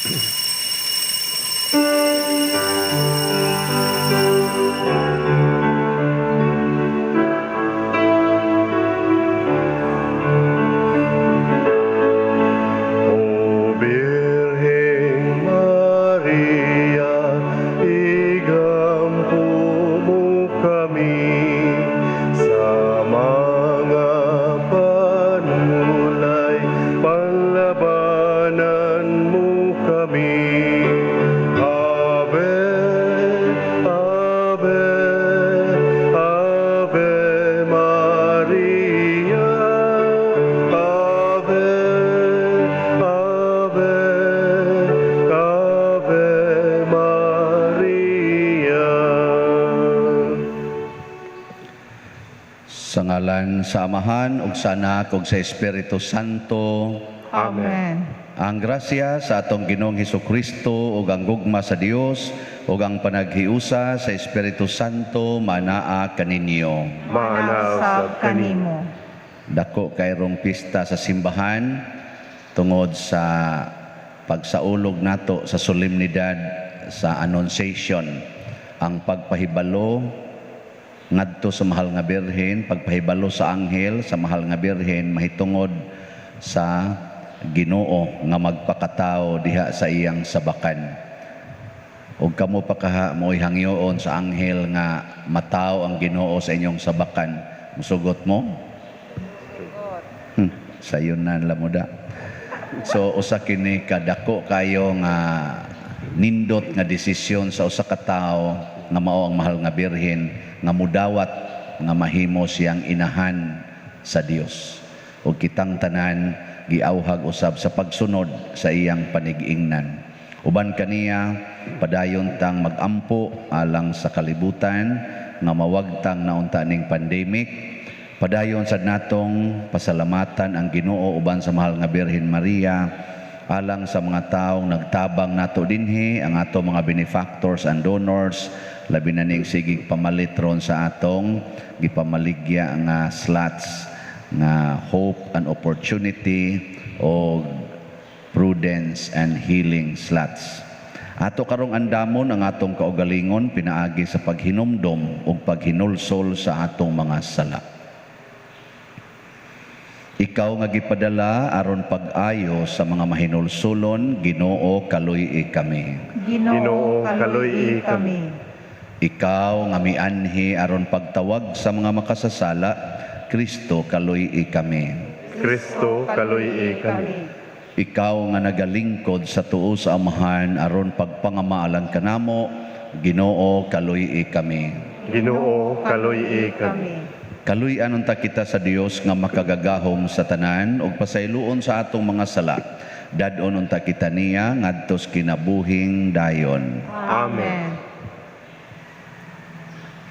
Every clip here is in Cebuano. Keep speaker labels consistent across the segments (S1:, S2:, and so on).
S1: O Birheng Maria, igampo mo kami sa mga panulay, panlabanan mo kami. Ave, Ave, Ave Maria, Ave, Ave, Ave Maria.
S2: Sa ngalan sa Amahan ug sa Anak ug sa Espiritu Santo.
S1: Amen.
S2: Ang grasya sa atong Ginoong Hesukristo ug ang gugma sa Dios ug ang panaghiusa sa Espiritu Santo manaa kaninyo.
S1: Maana
S3: Usab kanimo.
S2: Dako kayrong pista sa simbahan tungod sa pagsaulog nato sa solemnidad sa Annunciation, ang pagpahibalo ngadto sa Mahal nga Birhen, pagpahibalo sa anghel sa Mahal nga Birhen mahitungod sa Ginoo nga magpakatao diha sa iyang sabakan. Ug kamo pa kaha mo'y hangyoon sa anghel nga matao ang Ginoo sa inyong sabakan. Musugot mo? Sayon na lamuda. So usa kini kadako kayo nga nindot nga desisyon sa usa ka tawo nga mao ang Mahal nga Birhen nga mudawat nga mahimo siyang inahan sa Dios. Ug kitang tanan giawhag usab sa pagsunod sa iyang panig-ingnan. Uban kaniya, padayon tang magampo alang sa kalibutan nga mawagtang naunta ning pandemic. Padayon sad natong pasalamatan ang Ginoo uban sa Mahal nga Birhen Maria alang sa mga taong nagtabang nato dinhi, ang ato mga benefactors and donors, labi na ning sigig pamalit ron sa atong gipamaligya nga slots nga Hope and Opportunity o Prudence and Healing slots. Ato karong andamon ang atong kaugalingon pinaagi sa paghinumdom ug paghinulsol sa atong mga sala. Ikaw nga gipadala aron pag-ayo sa mga mahinulsulon, Ginoo, kaluy-i kami.
S3: Ginoo,
S1: Ginoo,
S3: kaluy-i
S1: kaluy-i
S3: kami.
S2: Ikaw nga mianhi aron pagtawag sa mga makasasala, Kristo, kaluy-i kami.
S1: Kristo, kaluy-i kami.
S2: Ikaw nga nagalingkod sa tuo sa Amahan aron pagpangamaalan kanamo, Ginoo, kaluy-i kami.
S1: Ginoo, kaluy-i kami.
S2: Kaluy-an unta kita sa Dios nga makagagahom sa tanan ug pasayloon sa atong mga sala. Dad-on unta kita niya ngadtos kinabuhing dayon.
S1: Amen.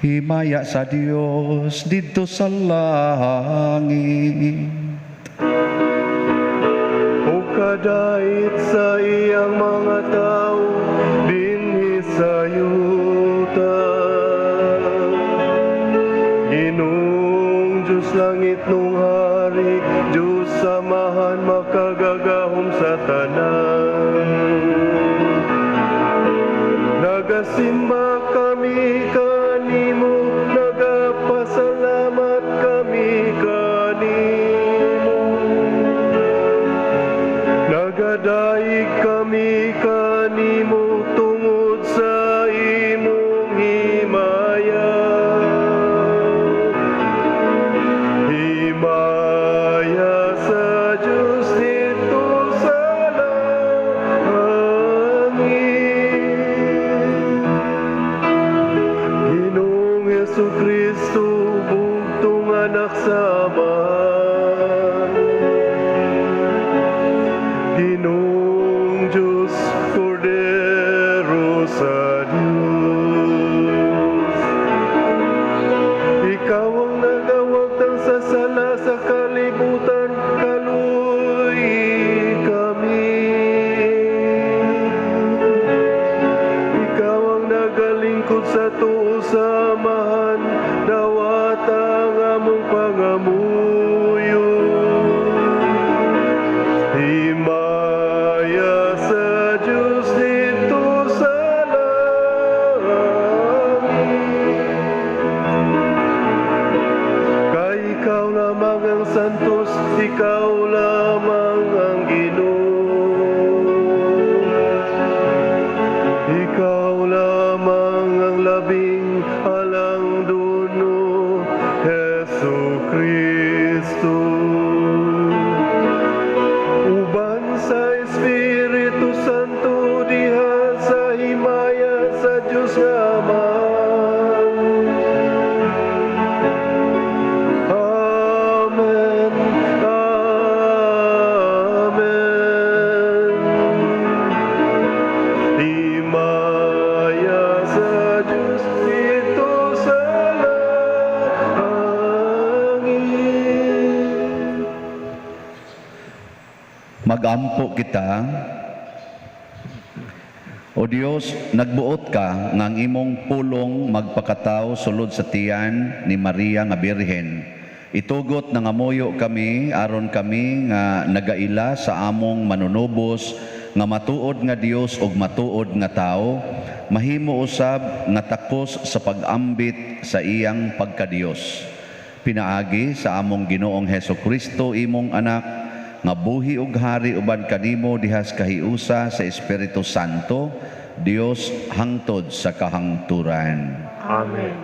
S2: Himaya sa Dios didto sa langit.
S1: O kadait sa iyang mga tao dinhi sa yuta. Ginoong Diyos langitnong hari, Diyos Amahan makagagahom sa tanan. Nagasimba kami kanimo, nagapasalamat kami kanimo. Nagadaig kami kanimo tungod sa imong himaya. Himaya sa Diyos didto sa langit. Ginoong Hesu Kristo, bugtong anak sa Amahan. Ginoong Diyos, Kordero.
S2: Magampo kita. O Dios, nagbuot ka nga ang imong pulong magpakatao sulod sa tiyan ni Maria nga Birhen. Itugot nangamuyo kami aron kami nga nagaila sa among manunubos nga matuod nga Dios ug matuod nga tawo, mahimo usab nga takos sa pag-ambit sa iyang pagkadios. Pinaagi sa among Ginoong Hesus Kristo, imong anak, nga buhi ug hari uban kanimo dihas kahiusa sa Espiritu Santo, Dios hangtod sa kahangturan.
S1: Amen.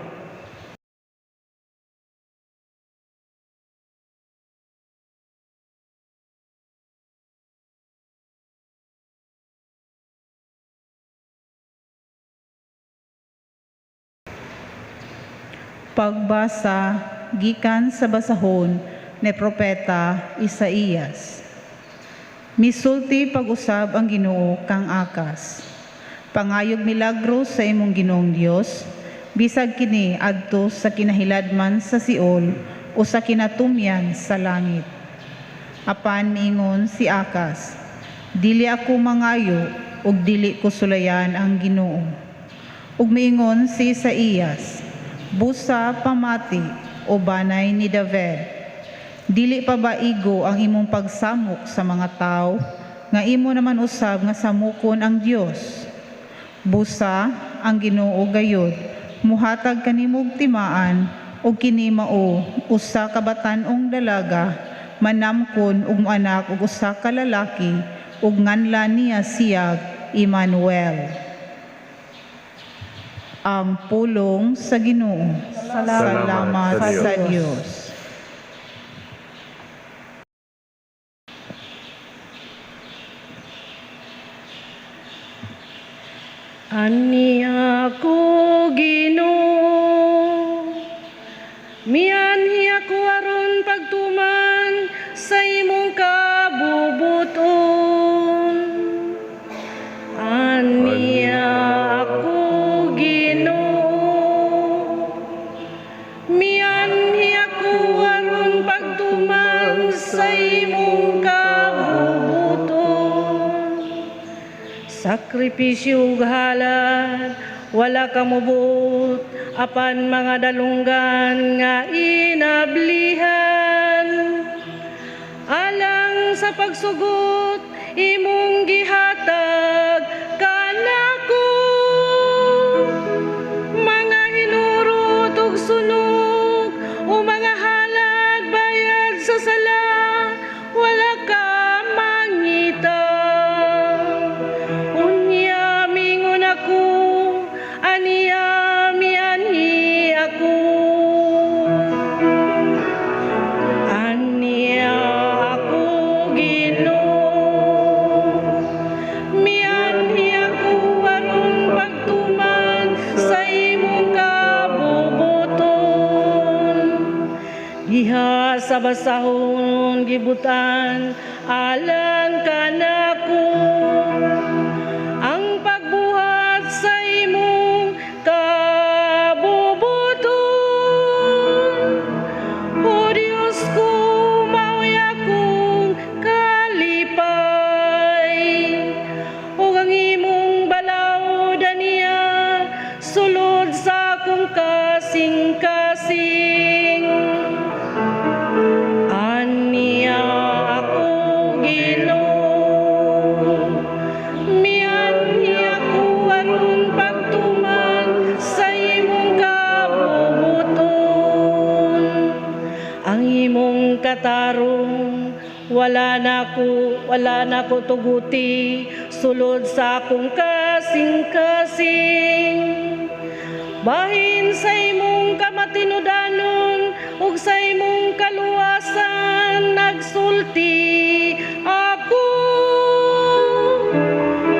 S3: Pagbasa gikan sa basahon ni Propeta Isaías. Misulti pag-usab ang Ginoo kang Akas. Pangayog milagro sa imong Ginoong Dios, bisag kini adto sa kinahiladman sa Siol o sa kinatumyan sa langit. Apan miingon si Akas, dili ako mangayo ug dili ko sulayan ang Ginoo. Ug miingon si Isaías, busa pamati o banay ni David. Dili pa ba igo ang imong pagsamok sa mga tao, nga imo naman usab nga samukon ang Dios? Busa ang Ginoo gayod, muhatag kanimog timaan, ug kini mao usa ka batan-ong dalaga, manamkon ug moanak og usa ka lalaki, ug nganlan niya siyag Emmanuel. Ang pulong sa Ginoo.
S1: Salamat
S3: Salamat
S1: sa
S3: sa
S1: Dios.
S3: Dios.
S4: Ani ako Ginoo, mianhi ako aron pagtuman sa imong kabubuton. Ani ako Ginoo, mianhi ako aron pagtuman sa imong kabubuton. Sakripisyo ug halad, wala ka mobuot, apan mga dalunggan nga inablihan. Alang sa pagsugot, imong gihatag kanako. Mga hinurot ug sunog o mga halad bayad sa sala, wala ka mangita. Unya mingon ako, aniya mianhi ako. Aniya ako Ginoo, mianhi ako aron pagtuman sa imong kabubuton. Diha sa basahon gibutan alang kanako ang pagbuhat sa imong kabubuton. O Dios ko, mao'y akong kalipay, ug ang imong balaod niya sulod sa akong kasing-kasing. Aniya ako Ginoo, mianhi ako aron pagtuman sa imong kabubuton. Ang imong katarong wala na ko tuguti sulod sa akong kasing-kasing. Bahin sa imong kamatinudanon ug sa imong kaluwasan nagsulti ako.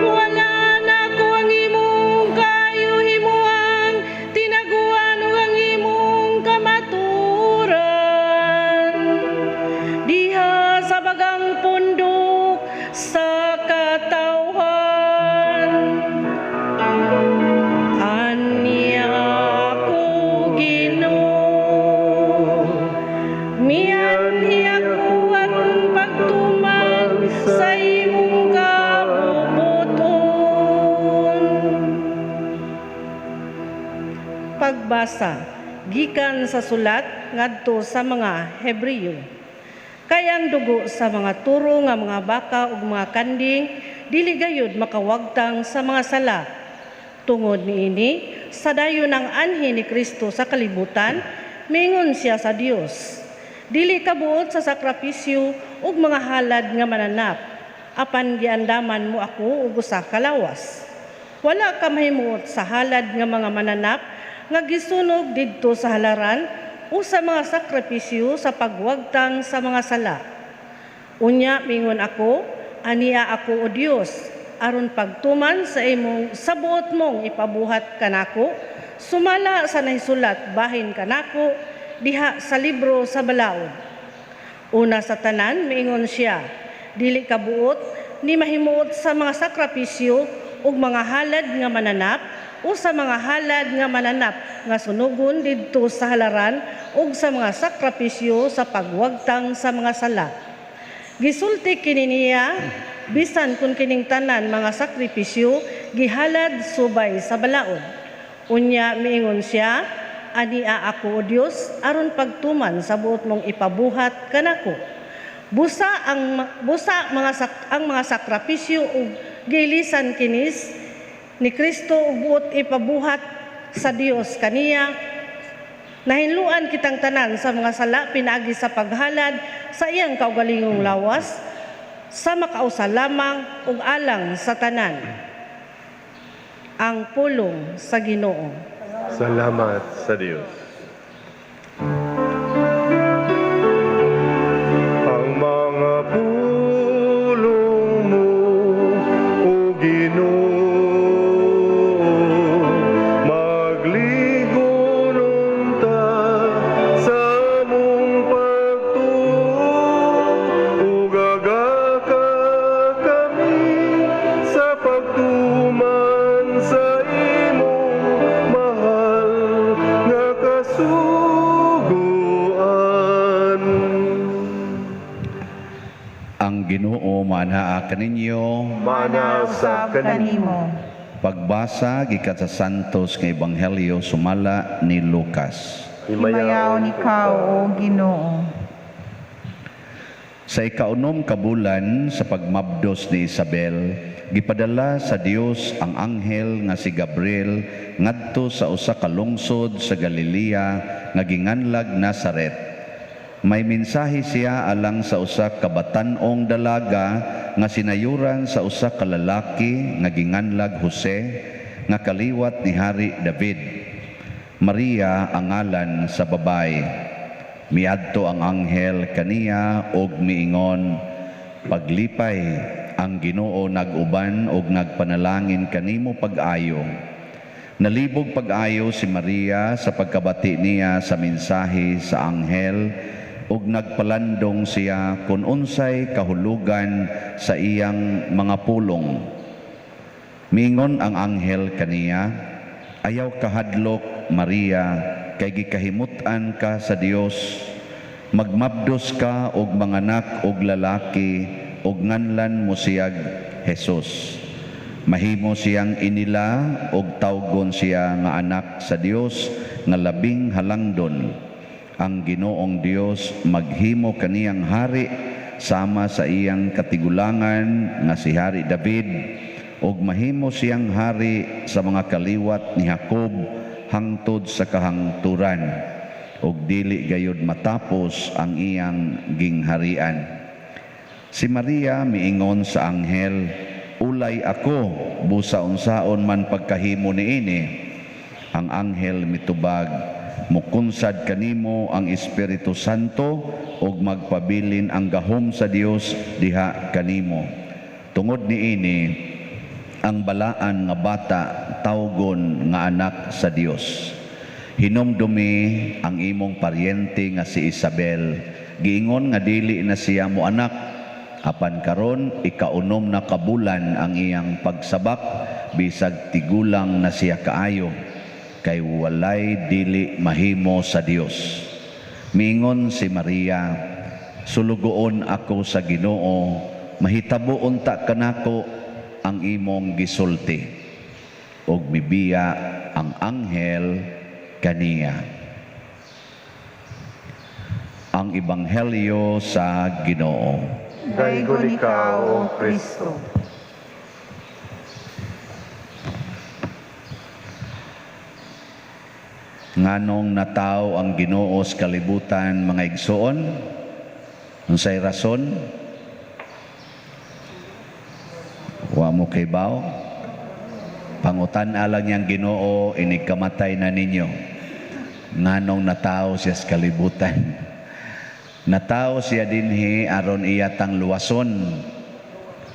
S4: Wala na ko ang imong kayuhimuang tinaguan ug ang imong kamaturan. Diha sa bagang pundok sa katawhan. Aniya ako Ginoo, mianhi ako aron pagtuman imong kabubut-on. Pagbasa gikan sa sulat ngadto sa mga Hebreo. Kay ang dugo sa mga turo nga mga baka ug mga kanding dili gayud makawagtang sa mga sala. Tungod niini, sa dayon ang anhi ni Kristo sa kalibutan, mingon siya sa Dios. Dili kabuot sa sakripisyo ug mga halad nga mananap, apan giandaman mo ako og usa ka lawas. Wala ka mahimuot sa halad nga mga mananap nga gisunog didto sa halaran o sa mga sakripisyo sa pagwagtang sa mga sala. Unya mingon ako, ania ako, o Dios, aron pagtuman sa imong sa buot mong ipabuhat kanako, sumala sa nahisulat bahin kanako diha sa libro sa balaod. Una sa tanan, miingon siya, dili ka buot ni mahimuot sa mga sakripisyo ug mga halad nga mananap o sa mga halad nga mananap nga sunugon didto sa halaran ug sa mga sakripisyo sa pagwagtang sa mga sala. Gisulti kini niya bisan kun kining tanan mga sakripisyo gihalad subay sa balaod. Unya miingon siya, ania ako, o Dios, aron pagtuman sa buot mong ipabuhat kanako. Busa ang busa mga ang mga sakripisyo ug giilisan kinis ni Kristo ug buot ipabuhat sa Dios kaniya. Nahinluan kitang tanan sa mga sala pinaagi sa paghalad sa iyang kaugalingong lawas sa makausa lamang ug alang sa tanan. Ang pulong sa Ginoo.
S1: Salamat sa Dios. Ang mga pulong mo, O Ginoo, magligon unta sa among pagtuo, ug agaka kami sa pagtuman sa imong mahal nga kasuguan.
S2: Ang Ginoo maanaa kaninyo.
S1: Mana sa kanimo.
S2: Pagbasa gikan sa Santos nga Ebanghelyo sumala ni Lucas.
S3: Himayaon ikaw, O Ginoo.
S2: Sa ikaunom ka bulan sa pagmabdos ni Isabel, gipadala sa Dios ang anghel nga si Gabriel ngadto sa usa ka lungsod sa Galilea nga ginganlag Nazaret. May mensahe siya alang sa usa ka batan-ong dalaga nga sinayuran sa usa ka lalaki nga ginganlag Jose nga kaliwat ni Hari David. Maria ang ngalan sa babae. Miadto ang anghel kaniya og miingon, paglipay ang Ginoo nag-uban og nagpanalangin kanimo pag-ayo. Nalibog pag-ayo si Maria sa pagkabati niya sa mensahe sa anghel ug nagpalandong siya kun unsay kahulugan sa iyang mga pulong. Miingon ang anghel kaniya, ayaw kahadlok, Maria, kay gikahimut-an ka sa Dios. Magmabdos ka og manganak og lalaki og nganlan mo siyag Jesus. Mahimo siyang inila og tawgon siya nga anak sa Dios nga labing halangdon. Ang Ginoong Dios maghimo kaniyang hari sama sa iyang katigulangan nga si Hari David, ug mahimo siyang hari sa mga kaliwat ni Jacob hangtod sa kahangturan, ug dili gayud matapos ang iyang gingharian. Si Maria miingon sa anghel, ulay ako, busa unsaon man pagkahimo niini. Ang anghel mitubag, mukunsad kanimo ang Espiritu Santo ug magpabilin ang gahom sa Dios diha kanimo. Tungod niini, ang balaan nga bata tawgon nga anak sa Dios. Hinumdumi ang imong paryente nga si Isabel, giingon nga dili na siya mo anak, apan karon ikaunom na kabulan ang iyang pagsabak, bisag tigulang na siya kaayo, kay walay dili mahimo sa Dios. Mingon si Maria, sulugoon ako sa Ginoo, Mahitabo unta kanako ang imong gisulti." Ug mibiya ang anghel kaniya. Ang Ebanghelyo sa Ginoo.
S1: Daygon ikaw, O Kristo.
S2: Nganong nataw ang Ginoo sa kalibutan, mga igsoon? Unsay rason? Wa mo kay baw? Pangutan alang niyang Ginoo, inig kamatay na ninyo. Nganong nataw siya sa kalibutan? Nataw siya dinhi aron iya tang luwason.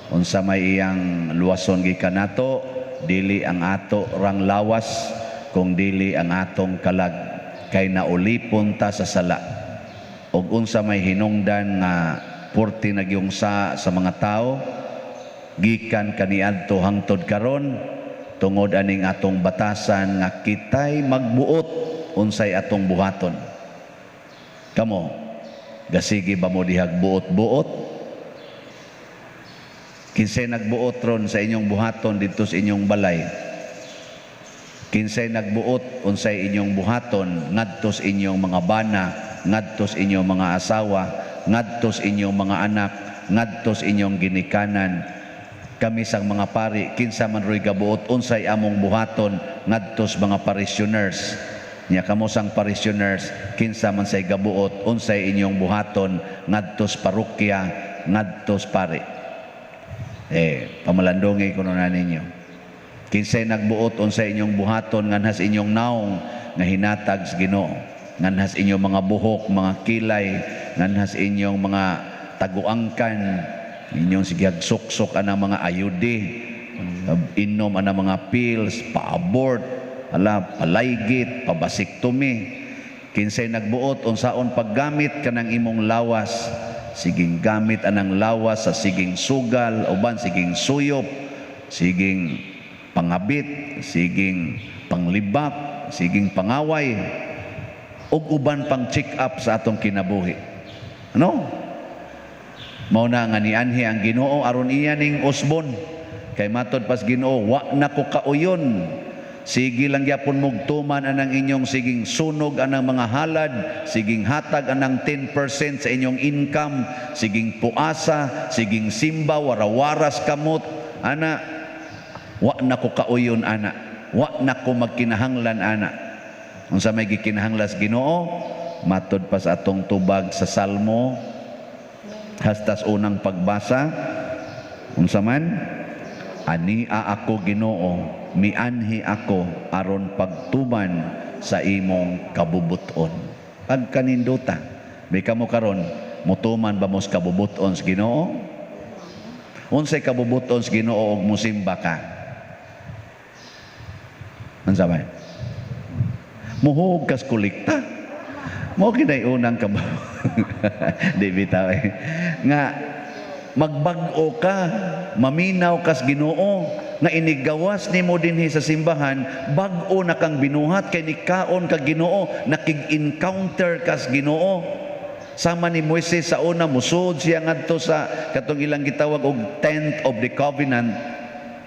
S2: Unsa may iyang luwason gikan nato, dili ang ato rang lawas, kung dili ang atong kalag, kay naulipon ta sa sala. Og unsa may hinungdan nga purti nagyungsa sa mga tao gikan kaniadto hangtod karon, tungod aning atong batasan nga kitay magbuot unsay atong buhaton. Kamo, gasigi ba mo dihag buot-buot? Kinsay nagbuot ron sa inyong buhaton didto sa inyong balay? Kinsay nagbuot unsay inyong buhaton ngadto sa inyong mga bana, ngadto sa inyong mga asawa, ngadto sa inyong mga anak, ngadto sa inyong ginikanan? Kami sang mga pari, kinsa man roy gabuot unsay among buhaton ngadto sa mga parishioners? Nya kamo sang parishioners, kinsa man say gabuot unsay inyong buhaton ngadto sa parokya, ngadto sa pari? Pamalandungi kuno na ninyo. Kinsay nagbuot unsay inyong buhaton nganhas inyong naong nga hinatag sa Ginoo, nganhas inyong mga buhok, mga kilay, nganhas inyong mga taguangkan, inyong sigag suksok anang mga ayudi, inom anang mga pills, pa-abort, ala, palaygit, pabasiktomy. Kinsay nagbuot unsaon paggamit kanang imong lawas, siging gamit anang lawas sa siging sugal, uban siging suyop, siging pangabit, siging panglibak, siging pangaway, ug uban pang check up sa atong kinabuhi. Ano? Mao na nga nianhi ang Ginoo aron iya ning usbon. Kay matod pas Ginoo, wa na ko kauyon. Sige lang gyapon mugtuman anang inyong siging sunog anang mga halad, siging hatag anang 10% sa inyong income, siging puasa, siging simba, warawaras kamot, ana. Wa na ko kauyon ana, wa na ko magkinahanglan ana. Unsa may gikinahanglan sa Ginoo? Matod pa sa atong tubag sa Salmo, hastas unang pagbasa, unsa man? Ania ako Ginoo, mianhi ako aron pagtuman sa imong kabubuton. Pagkaninduta, may kamo karon, mutuman ba mo sa kabubuton sa Ginoo? Unsay kabubuton sa Ginoo og musimba ka? Unsa man? Muhug kas kolekta. Mao kinay unang kabaw. Di bitaw eh. Nga magbag-o ka, maminaw kas Ginoo, nga inigawas nimo dinhi sa simbahan, bag-o na kang binuhat kay nikaon ka Ginoo, nakig-encounter kas Ginoo. Sama ni Moises sa una, musod siya ngadto sa katong ilang gitawag og Tent of the Covenant.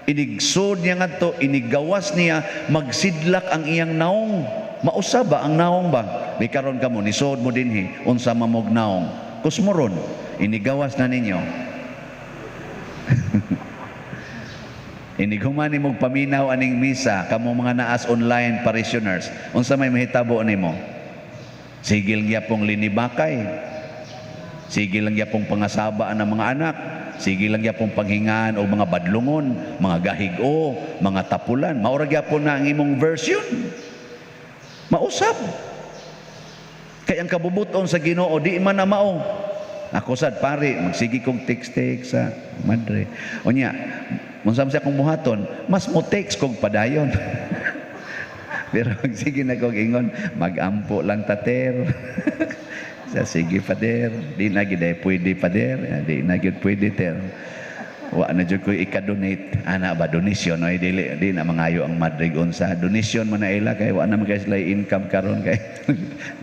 S2: Inigsod niya ngadto, inigawas niya, magsidlak ang iyang naong. Mausa ba ang naong ba? May karon ka mo, nisod mo dinhi, unsa mamog naong. Kusmoron, inigawas na ninyo. Inighuman ni mong paminaw aning misa, kamo mga naas online parishioners, unsa may mahitabo nimo? Sigil gyapong linibakay. Sigil lang gyapong pangasaba ang mga anak. Sige lang gyapong panghingaan o mga badlungon, mga gahigo, mga tapulan. Maura gyapon na ang imong version. Mausap. Kay ang kabubuton sa Ginoo di man na mao. Ako sad pare, magsige kog text-text sa madre. Unya, unsa man siya akong buhaton, mas mo text kog padayon. Pero magsige na kog ingon, magampo lang tater. Sa sige pader, di na gid pwede pader, di na gid pwede ter. Wa na jud koy ika-donate. Ana ba donation oy dili di na mangayo ang madre unsa. Donation man na ila kay wa na man kay sila income karon kay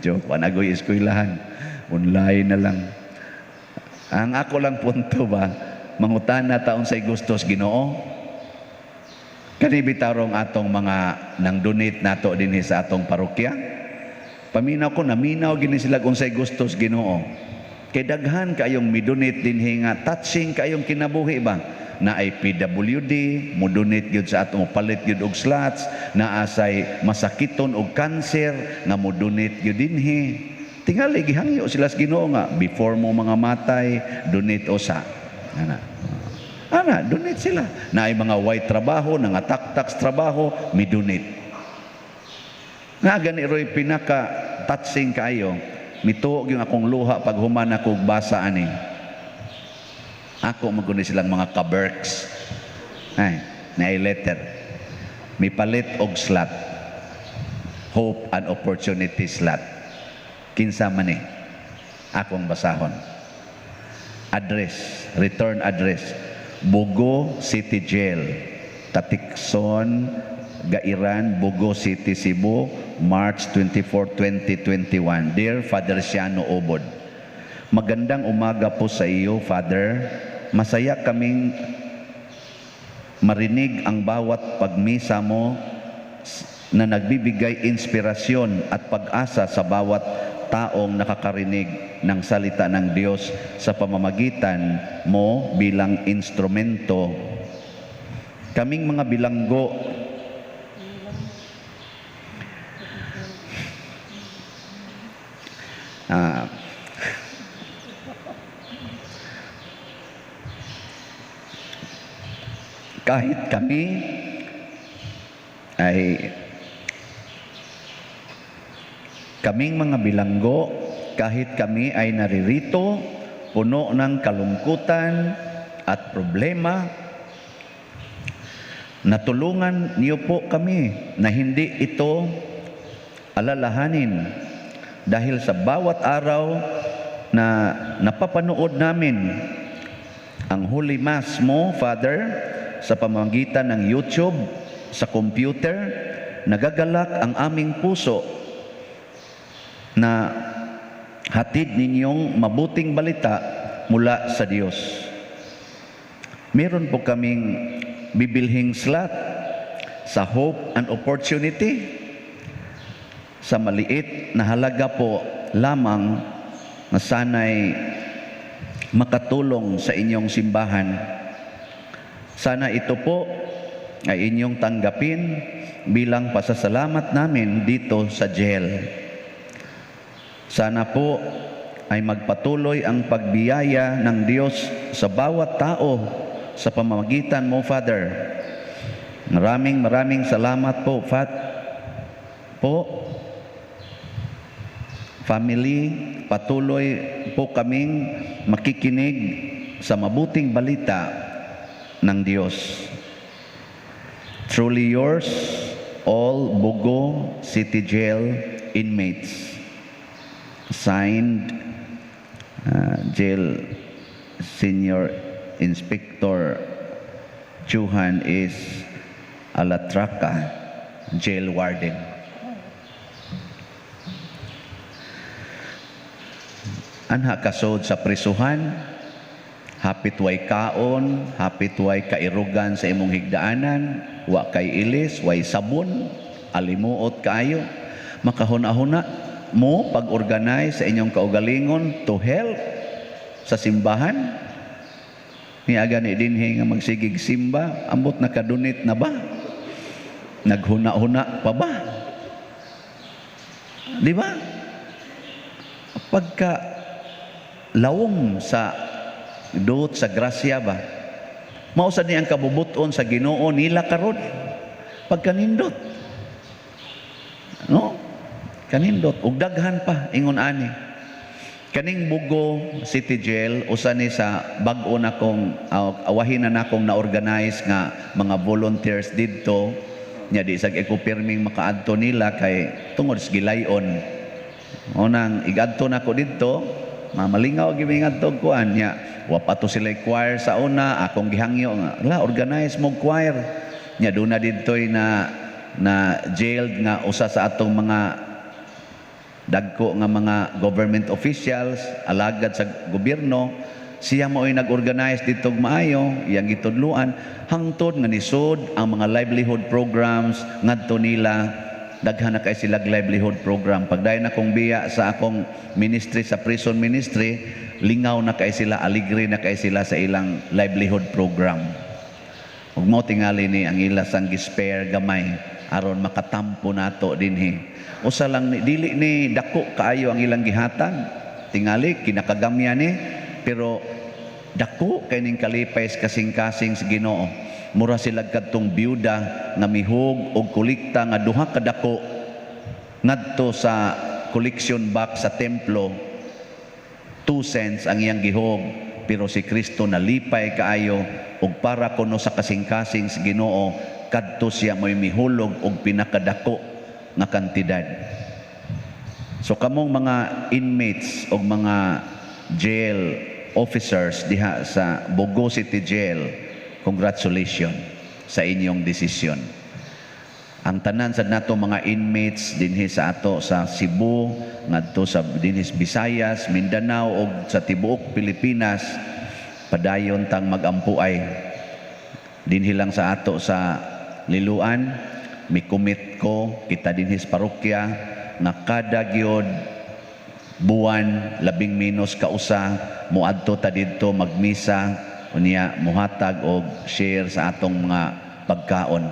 S2: joke, wa na goy eskwelahan. Online na lang. Ang ako lang punto ba, Mangutana ta unsay gusto sa Ginoo. Kani bitarong atong mga nang donate nato dinhi sa atong parokya. Paminaw ko, naminaw gini sila unsay gusto sa Ginoo. Kay daghan kayong midonate dinhi nga touching kayong kinabuhi ba? Na ay PWD, mo donate gyud sa atong palit gyud og slots, naa say masakiton og cancer nga mo donate gyud dinhi. Tingali gihangyo sila sa Ginoo nga before mo mga matay, donate usa. Ana. Ana, donate sila. Na ay mga way trabaho, nangataktak sa trabaho, mi donate. Nga gani roy pinaka touching kaayo. Mituo gyud akong luha pag human ako og basa ani. Ako maguni silang mga kaberks. Ay, naay letter. Mipalit og slot. Hope and opportunity slot. Kinsa man ni? Akong basahon. Address, return address. Bogo City Jail, Tatikson, Gairan, Bogo City, Cebu, March 24, 2021. Dear Father Siano Obod, magandang umaga po sa iyo, Father. Masaya kaming marinig ang bawat pagmisa mo na nagbibigay inspirasyon at pag-asa sa bawat taong nakakarinig ng salita ng Diyos sa pamamagitan mo bilang instrumento. Kaming mga bilanggo, kahit kami ay kaming mga bilanggo, kahit kami ay naririto, puno ng kalungkutan at problema, natulungan niyo po kami na hindi ito alalahanin dahil sa bawat araw na napapanood namin ang Holy Mass mo, Father, sa pamamagitan ng YouTube, sa computer, nagagalak ang aming puso na hatid ninyong mabuting balita mula sa Diyos. Meron po kaming bibilhing slot sa Hope and Opportunity sa maliit na halaga po lamang na sana'y makatulong sa inyong simbahan. Sana ito po ay inyong tanggapin bilang pasasalamat namin dito sa jail. Sana po ay magpatuloy ang pagbiyaya ng Diyos sa bawat tao sa pamamagitan mo, Father. Maraming maraming salamat po, po. Family, patuloy po kaming makikinig sa mabuting balita ng Diyos. Truly yours, all Bogo City Jail inmates. Signed, Jail Senior Inspector Chuhan is Alatraka, Jail Warden. Anha kasod sa prisuhan, hapit way kaon, hapit way kairugan sa imong higdaanan, wa kay ilis, way sabon, alimuot kaayo. Makahuna-huna mo pag-organize sa inyong kaugalingon to help sa simbahan. Niaga ni dinhi nga magsigig simba, ambot nakadunit na ba? Naghuna-huna pa ba? Di ba? Pagka lawom sa duot sa grasya ba? Mausa ni ang kabubuton sa Ginoo nila karon. Pagkanindot. No? Kanindot ug daghan pa ingon ani. Kaning Bogo City Jail usa ni sa bag-o na kong awahin na nakong na-organize nga mga volunteers didto nya di sag eko-pirming makaadto nila kay tungod sa gilayon. Unang igadto nako didto, mamalingaw gyud mi ngadto kuan nya. Wa pa to sila choir sa una, akong gihangyo nga la organize mo choir. Nya duna didtoy na jailed nga usa sa atong mga dagko nga mga government officials, alagad sa gobyerno, Siya mao'y nag-organize dito maayo, iyang gitudluan hangtod nga nisod ang mga livelihood programs ngadto nila. Daghan na kay sila livelihood program. Pagdayon akong biya sa akong ministry, sa prison ministry, lingaw na kay sila, aligre na kay sila sa ilang livelihood program. Ug mao tingali ni ang ila sang gi-spare gamay aron makatampo nato dinhi. Usa lang ni, dili ni dako kaayo ang ilang gihatag. Tingali kinakagamya ni, pero dako kay ning kalipay sa kasing-kasing sa Ginoo. Mura sila kadtong byuda nga mihug og kolekta nga duha ka dako ngadto sa collection box sa templo. 2 cents ang iyang gihog, pero si Kristo nalipay kaayo, ug para kuno sa kasing-kasing sa Ginoo, kadto siya mo'y mihulog og pinakadako nga kantidad. So kamong mga inmates og mga jail officers diha sa Bogo City Jail, congratulations sa inyong desisyon. Ang tanan sa nato mga inmates dinhi sa ato sa Cebu, ngadto sa dinhi sa Visayas, Mindanao ug sa tibuok Pilipinas, padayon tang magampuay. Dinhi lang sa ato sa Liloan, mi-commit ko kita dinhi sa parokya nga kada gyud buwan, labing menos kausa, moadto ta didto magmisa, unya muhatag og share sa atong mga pagkaon.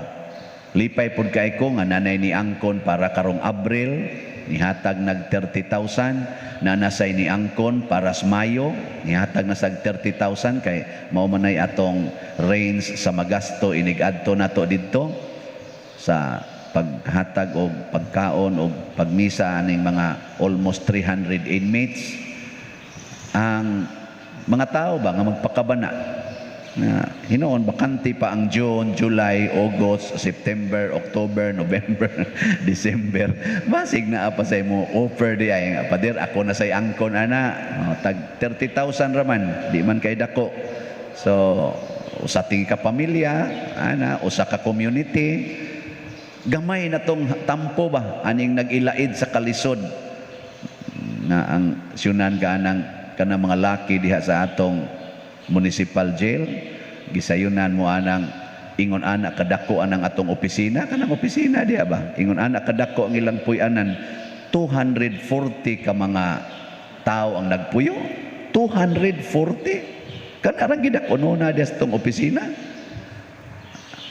S2: Lipay pud kay ko nga nanay ni angkon para karong Abril, nihatag nag 30,000, nanasay ni angkon para sa Mayo, nihatag na sag 30,000 kay mao manay atong range sa magasto inig adto nato didto sa paghatag og pagkaon og pagmisa aning mga almost 300 inmates. Ang mga tao ba nga magpakabana na hinuon bakante pa ang June, July, August, September, October, November, December. Basig naa pa sa imo offer di ay nga, "Pader, ako na say angkon ana." Oh, tag 30,000 raman, di man kay dako. So usa ting ka pamilya ana, usa ka community, gamay na tong tampo ba aning nag-ilaid sa kalisod na ang siyunan ka anang kanang mga laki diha sa atong municipal jail. Gisayunan mo anang ingon ana kadako anang atong opisina, kanang opisina diha ba, ingon ana kadako ang ilang puy-anan. 240 ka mga tao ang nagpuyo. 240 kanarang gidako na diha sa atong opisina.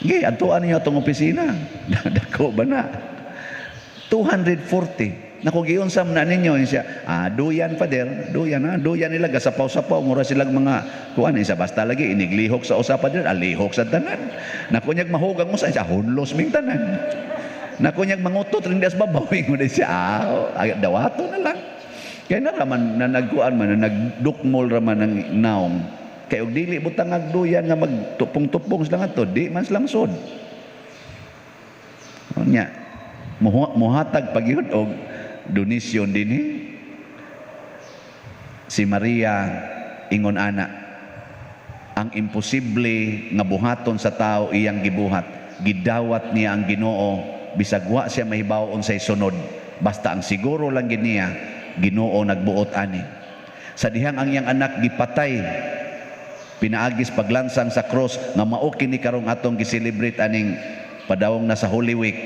S2: Gi, adtuan niyo atong opisina. Dako ba na? 240. Naku, giunsam na ninyo siya. Ah, duyan, pader, duyan ha, duyan nila gasapaw-sapaw, mura silang mga kuan isa basta lagi iniglihok sa usa, pader, alihok sa tanan. Naku, nyag mahugang usa siya, hunlos ming tanan. Naku, nyag mangutot rin das babaw, ingon siya, ah, dawato na lang. Kaya na raman na nagkuan man na nagdukmol raman ng naong. Kay og dili butang duyan nga magtupong-tupong sila ngadto, di man sila sod. Nya, muhatag pagyud og donasyon dinhi. Si Maria ingon ana, ang imposible nga buhaton sa tao iyang gibuhat. Gidawat niya ang Ginoo bisag wa siya mahibaw unsay sunod. Basta ang siguro lang gid niya, Ginoo nagbuot ani. Sa dihang ang iyang anak gipatay pinaagis paglansang sa cross nga mao kini karong atong gi-celebrate aning padawong na sa Holy Week,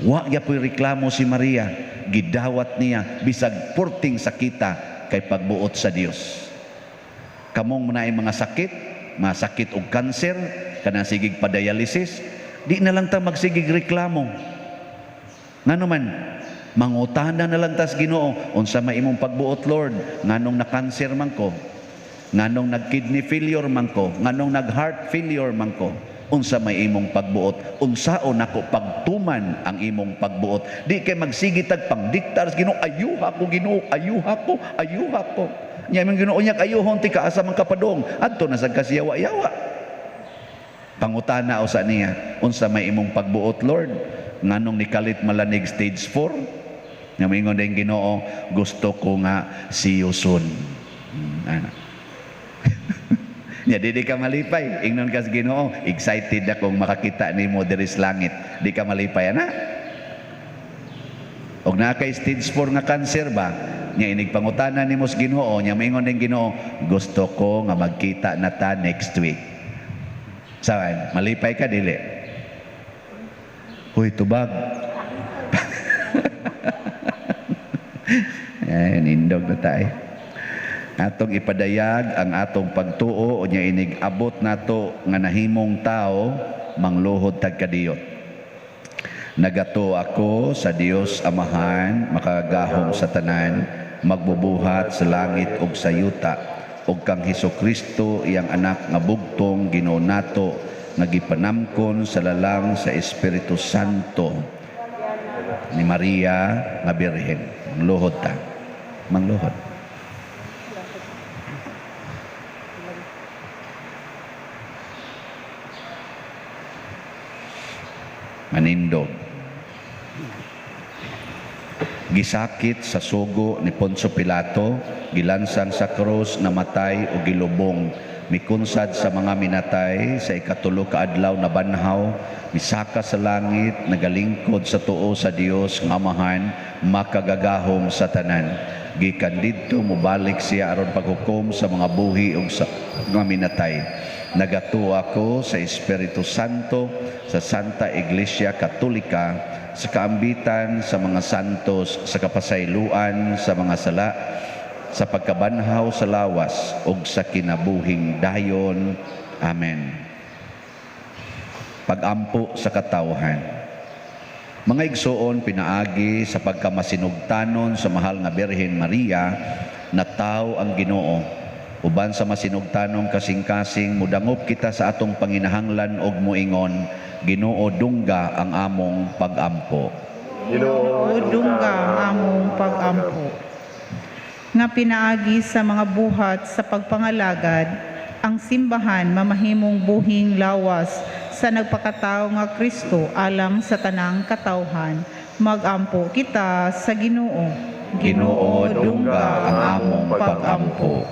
S2: wa gyapoy reklamo si Maria. Gidawat niya bisag purting sakita kay pagbuot sa Dios. Kamong naay mga sakit, masakit og kanser, kanang sigig pa-dialysis, di na lang ta magsigig reklamo. Ngano man, mangutana na lang tas Ginoo, "Unsa may imong pagbuot, Lord? Nganong na-cancer man ko? Nganong nag-kidney failure man ko? Nganong nag-heart failure man ko? Unsa may imong pagbuot? Unsaon nako pagtuman ang imong pagbuot?" Di kay magsige tag pangdiktar sa Ginoo, "Ayuha ko, Ginoo, ayuha ko, ayuha ko." Nya imong Ginoo nya ayuhon ti kaasa man kapadong adto na sad kasiyawa-yawa. Pangutana usa niya, "Unsa may imong pagbuot, Lord? Nganong nikalit malanig stage 4?" Nga moingon din Ginoo, "Gusto ko nga see you soon." Ana. Nya di ka malipay. Ingnon ka sa Ginoo, "Excited akong makakita nimo diri sa langit." Di ka malipay ana? Og naa kay stage 4 nga cancer ba, nya inig pangutana nimo sa Ginoo, nya moingon ning Ginoo, gusto ko nga magkita na ta next week. Saan? Malipay ka dili? Huy, tubag. Ay, nindog na tayo. Atong ipadayag ang atong pagtuo o nya inig abot nato nga nahimong tao mangluhod tag kadiyot. Nagato ako sa Dios Amahan, makagagahom sa tanan, magbubuhat sa langit ug sa yuta, ug kang Hesukristo iyang anak nga bugtong Ginoo nato, nga gipanamkon sa lalang sa Espiritu Santo ni Maria nga Birhen. Mangluhod ta. Mangluhod. Manindog. Gisakit sa sugo ni Poncio Pilato, gilansang sa krus, namatay o gilubong, mikunsad sa mga minatay, sa ikatulo ka adlaw na banhaw, misaka sa langit, nagalingkod sa tuo sa Dios nga Amahan, makagagahom sa tanan. Gikan didto mobalik siya aron paghukom sa mga buhi ug sa mga minatay. Nagatuo ako sa Espiritu Santo, sa Santa Iglesia Katolika, sa kaambitan sa mga santos, sa kapasayloan sa mga sala, sa pagkabanhaw sa lawas ug sa kinabuhing dayon. Amen. Pagampo sa katawhan. Mga igsoon, pinaagi sa pagkamasinugtanon sa mahal nga Birhen Maria, nataw ang Ginoo. Uban sa masinugtanong kasing-kasing, mudangop kita sa atong panginahanglan og moingon, Ginoo, dungga ang among pagampo.
S3: Ginoo, dungga ang among pagampo. Nga pinaagi sa mga buhat sa pagpangalagad, ang simbahan mamahimong buhing lawas sa nagpakatao nga Kristo alang sa tanang katawhan. Magampo kita sa Ginoo.
S2: Ginoo, dungga ang among pagampo.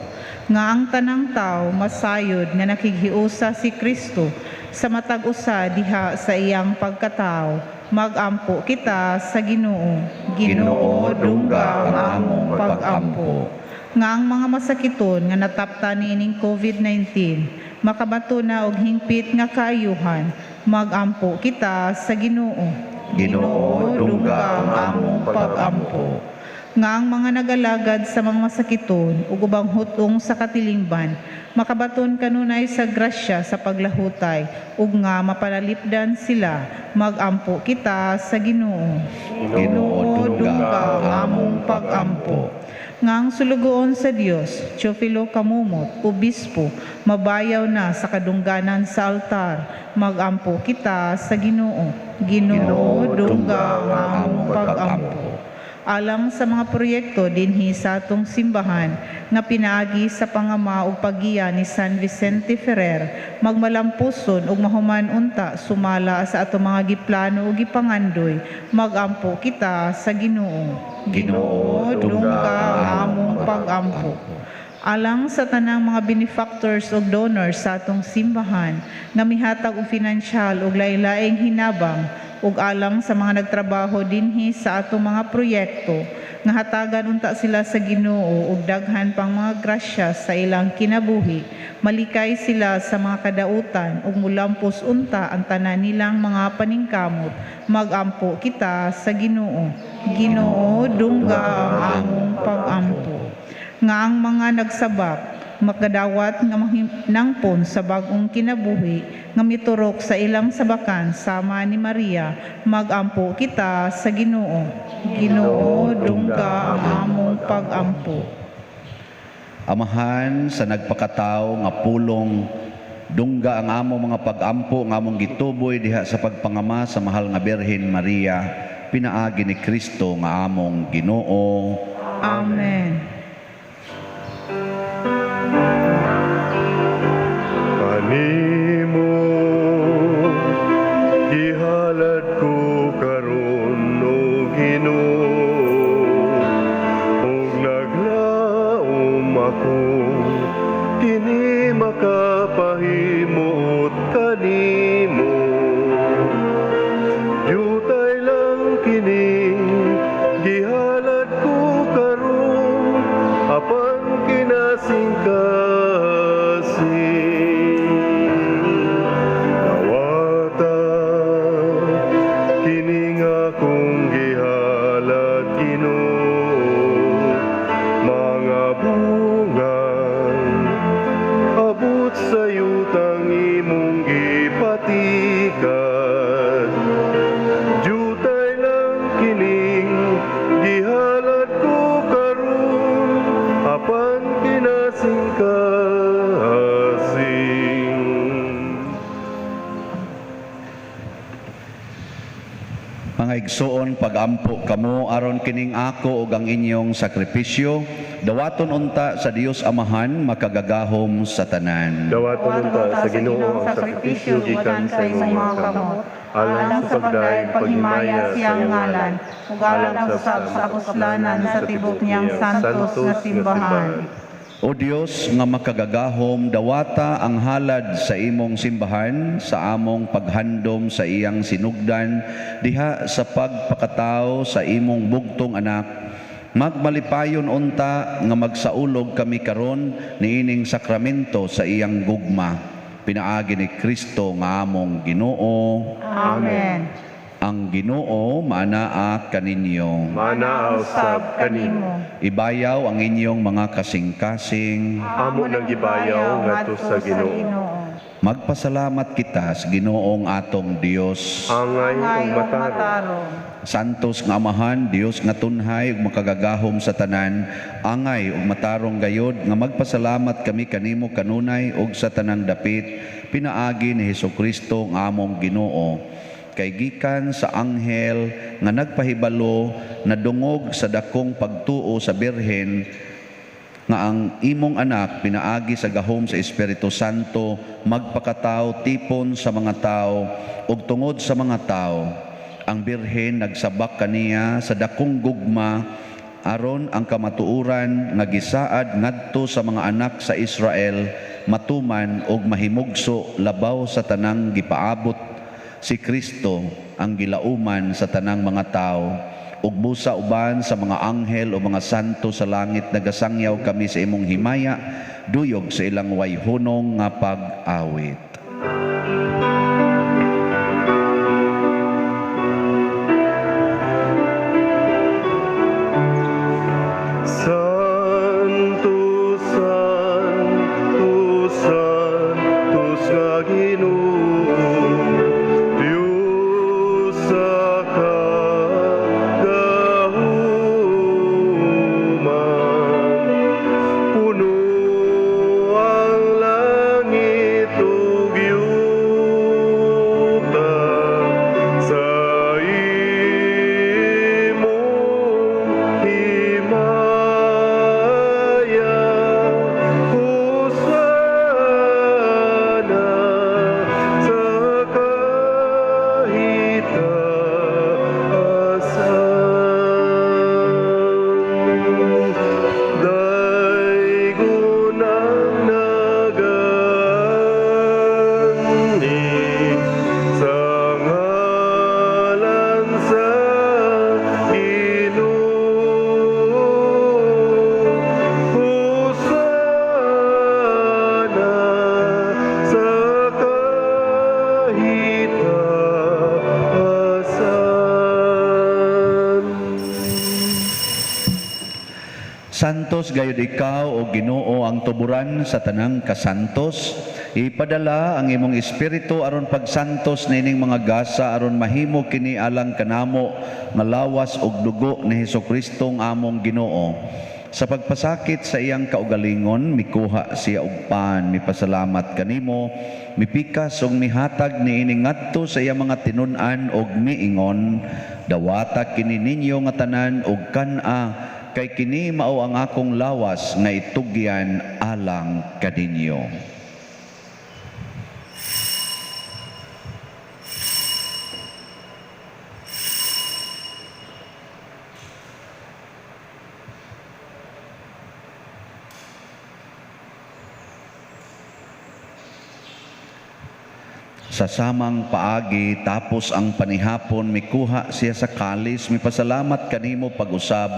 S3: Nga ang tanang tao masayod nga nakighiusa si Kristo sa matag usa diha sa iyang pagkatao. Magampo kita sa Ginoo.
S2: Ginoo, dungga ang among pagampo.
S3: Nga ang mga masakiton nga natapta niining COVID-19 makabato na og hingpit nga kaayuhan. Magampo kita sa Ginoo.
S2: Ginoo, dungga ang among pagampo.
S3: Nga ang mga nagalagad sa mga masakiton ug ubang hutong sa katilingban makabaton kanunay sa grasya sa paglahutay ug nga mapalalipdan sila. Magampo kita sa Ginoo.
S2: Ginoo, dungga ang among pagampo.
S3: Nga ang sulugoon sa Dios, Teofilo Camomot, obispo, mabayaw na sa kadungganan sa altar. Magampo kita sa Ginoo. Ginoo, dungga ang among pagampo. Alang sa mga proyekto dinhi sa atong simbahan nga pinaagi sa pangama ug paggiya ni San Vicente Ferrer, magmalampuson ug mahuman unta sumala sa atong mga giplano ug gipangandoy. Magampo kita sa Ginoo.
S2: Ginoo, dungga ang among pagampo.
S3: Alang sa tanang mga benefactors ug donors sa atong simbahan nga mihatag og finansyal ug lain-laing hinabang, ug alang sa mga nagtrabaho dinhi sa atong mga proyekto nga hatagan unta sila sa Ginoo ug daghan pang mga grasya sa ilang kinabuhi, malikay sila sa mga kadautan ug mulampos unta ang tanan nilang mga paningkamot. Magampo kita sa Ginoo. Ginoo, dungga ang among pagampo. Nga ang mga nagsabak makadawat nga nangpon sa bag-ong kinabuhi nga miturok sa ilang sabakan sama ni Maria. Magampo kita sa Ginoo. Ginoo, dungga ang among pagampo.
S2: Amahan sa nagpakatao nga pulong, dungga ang among mga pagampo nga among gituboy diha sa pagpangama sa mahal nga Birhen Maria, pinaagi ni Kristo nga among Ginoo.
S3: Amen.
S1: Kanimo gihalad ko karon, o Ginoo, ug naglaom ako kini makapahimuot kanimo. Yutay lang kini
S2: Mga igsoon, pagampo kamo aron kining ako ug ang inyong sakripisyo dawaton unta sa Dios Amahan makagagahom sa tanan.
S1: Dawaton unta sa Ginoo ang sakripisyo gikan sa imong mga kamot, alang sa pagdayeg paghimaya sa
S3: siyang
S1: iyang
S3: ngalan,
S1: ngalan,
S3: ug alang usab sa kapuslanan sa tibok niyang santos nga simbahan.
S2: O Dios nga makagagahom, dawata ang halad sa imong simbahan sa among paghandom sa iyang sinugdan diha sa pagpakatao sa imong bugtong anak. Magmalipayon unta nga magsaulog kami karon niining sakramento sa iyang gugma. Pinaagi ni Kristo nga among Ginoo.
S3: Amen.
S2: Ang Ginoo maanaa kaninyo.
S1: Manaa usab kanimo.
S2: Ibayaw ang inyong mga kasing-kasing.
S1: Amo nang gibayaw ngadto sa Ginoo.
S2: Magpasalamat kita sa Ginoong atong Dios.
S1: Angay ug
S3: Angay ug
S1: matarong.
S3: matarong.
S2: Santos nga Amahan, Dios nga tunhay ug makagagahom sa tanan, angay ug matarong gayod nga magpasalamat kami kanimo kanunay ug sa tanang dapit, pinaagi ni Hesukristo nga among Ginoo. Kay gikan sa anghel nga nagpahibalo nadungog sa dakong pagtuo sa Birhen nga ang imong anak pinaagi sa gahom sa Espiritu Santo magpakatao tipon sa mga tao ug tungod sa mga tao. Ang Birhen nagsabak kaniya sa dakong gugma aron ang kamatuoran nga gisaad ngadto sa mga anak sa Israel matuman og mahimugso labaw sa tanang gipaabot si Kristo ang gilauman sa tanang mga tao. Ug busa uban sa mga anghel o mga santo sa langit nagasangyaw kami sa imong himaya duyog sa ilang wayhunong nga pag-awit.
S1: Santo, Santo, Santos nga Ginoo, Dios sa kagahuman. Puno ang langit ug yuta sa imong himaya. Hosana sa kahitaasan. Daygon ang nag-ani sa ngalan sa Ginoo. Hosana sa kahitaasan.
S2: Santos gayud ikaw o Ginoo ang tuburan sa tanang kasantos. Ipadala ang imong espiritu aron pagsantos niining mga gasa aron mahimo kini alang kanamo nga lawas ug dugo ni Hesukristo ang among Ginoo. Sa pagpasakit sa iyang kaugalingon, mikuha siya og pan, mipasalamat kanimo, mipikas ug mihatag niini ngadto sa iyang mga tinun-an ug miingon, dawata kini ninyo nga tanan ug kan-a, kay kini mao ang akong lawas nga itugyan alang kaninyo. Sa samang paagi, tapos ang panihapon, mikuha siya sa kalis, mipasalamat kanimo pag-usab,